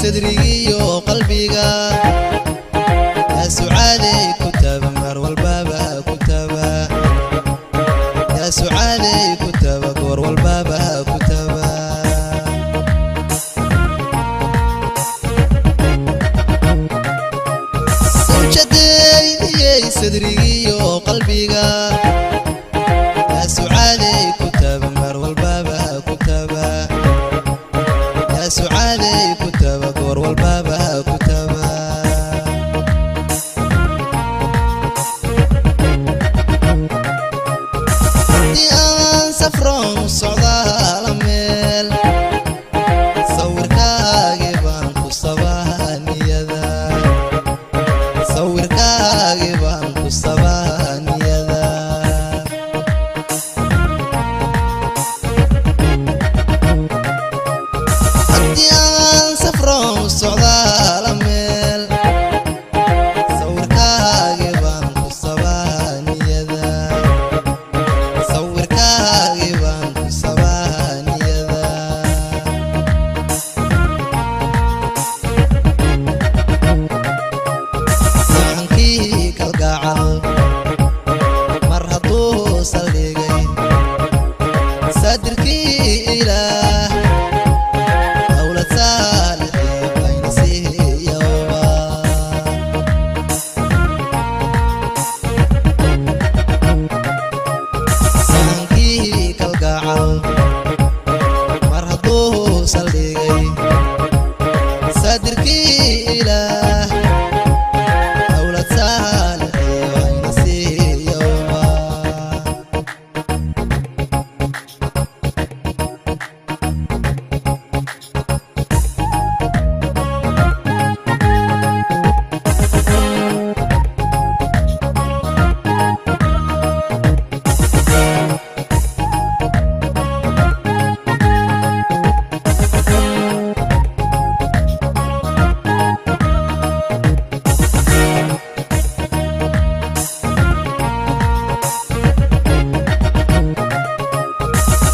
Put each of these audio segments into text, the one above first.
Sadrigiyo qalbiga, yaa Sucaadey ku taba, mar walbaba ku taba, yaa Sucaadey ku taba, goor walbaba ku taba. Sawjadeydiyey sadrigiyo qalbiga, yaa Sucaadey ku taba, mar walbaba ku taba, yaa Sucaadey ku taba, goor walbaba ku taba. Haddii aan safroon u socdaala meel, sawirkaagii baan ku sabaaniyada, sawirkaagii baan ku sabaaniyada. Haddii aan safroon u socdaala meel, sawirkaagii baan ku sabaaniyada, sawirkaagii baan ku sabaaniyada. Saxankii kalgacal mar hadduu saldhigay saadirkii Ilaah, dowlad saalixii bayna siiyowba. Saxankii kalgacal mar hadduu saldhigay saadirkii Ilaah, dowlad saalixii bayna siiyowba.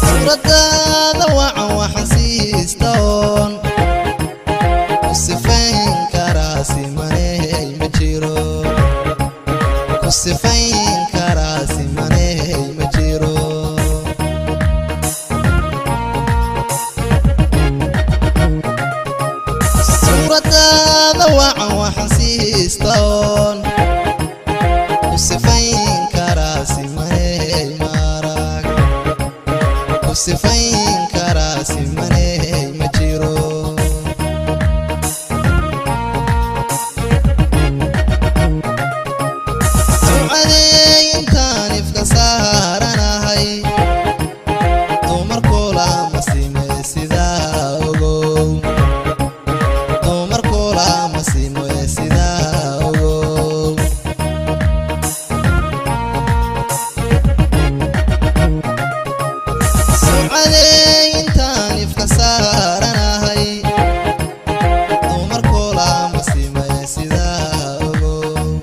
Suuradaada wacan waxaan siista oon ku sifayn karaa simaney ma jiro, ku sifayn karaa simaney ma jiro. Suuradaada wacan waxaan siista oon ku sifayn karaa simaney maarag, ku sifayn karaa simaney ma jiro. Sucadey intaan ifka saaranahay, dumarkula ma sime sidaa ogow, dumarkula ma sime sidaa ogow. Sucadey intaan ifka saaranahay, dumarkula ma sime sidaa ogow,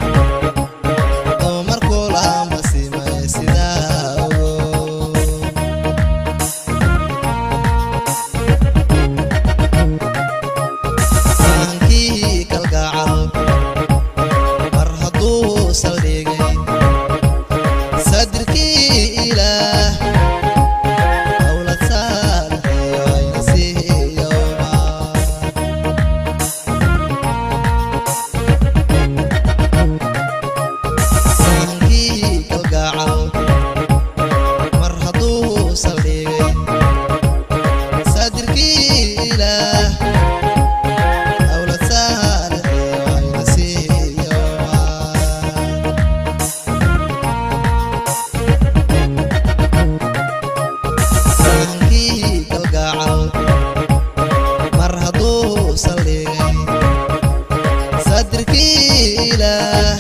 dumarkula ma sime sidaa ogow. Sahankii kalgacal mar hadduu saldhigay saadirkii Ilaah, dowlad saalixiyo ayna siiyowba. Sahankii kalgacal mar hadduu saldhigay saadirkii Ilaah, dowlad saalixiyo ayna siiyowba. Sahankii kalgacal mar hadduu saldhigay saadirkii Ilaah.